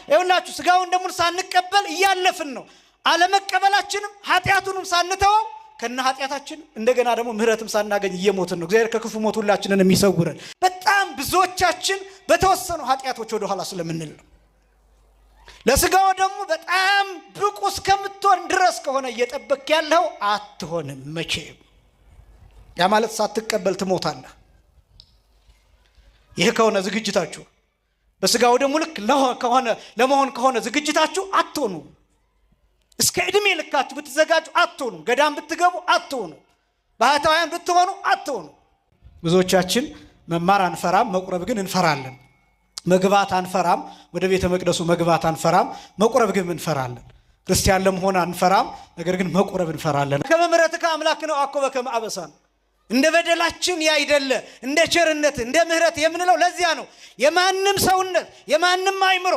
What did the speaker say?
ይኸውላችሁ ስጋውን ደሙን ሳንቀበል እያለፍን ነው። አለመቀበላችንም ኃጢአቱንም ሳንተወው ከነ ኃጢአታችን እንደገና ደግሞ ምሕረትም ሳናገኝ እየሞትን ነው። እግዚአብሔር ከክፉ ሞት ሁላችንን የሚሰውረን። በጣም ብዙዎቻችን በተወሰኑ ኃጢአቶች ወደኋላ ስለምንል ነው። ለስጋው ደግሞ በጣም ብቁ እስከምትሆን ድረስ ከሆነ እየጠበክ ያለው አትሆንም መቼም። ያ ማለት ሳትቀበል ትሞታለህ። ይህ ከሆነ ዝግጅታችሁ በስጋው ደግሞ ልክ ከሆነ ለመሆን ከሆነ ዝግጅታችሁ አትሆኑ። እስከ ዕድሜ ልካችሁ ብትዘጋጁ አትሆኑ። ገዳም ብትገቡ አትሆኑ። ባህታውያን ብትሆኑ አትሆኑ። ብዙዎቻችን መማር አንፈራም፣ መቁረብ ግን እንፈራለን። መግባት አንፈራም፣ ወደ ቤተ መቅደሱ መግባት አንፈራም፣ መቁረብ ግን እንፈራለን። ክርስቲያን ለመሆን አንፈራም፣ ነገር ግን መቁረብ እንፈራለን። ከመ ምሕረትከ አምላክነ አኮ በከመ አበሳነ፣ እንደ በደላችን ያይደለ እንደ ቸርነት እንደ ምሕረት የምንለው ለዚያ ነው። የማንም ሰውነት የማንም አይምሮ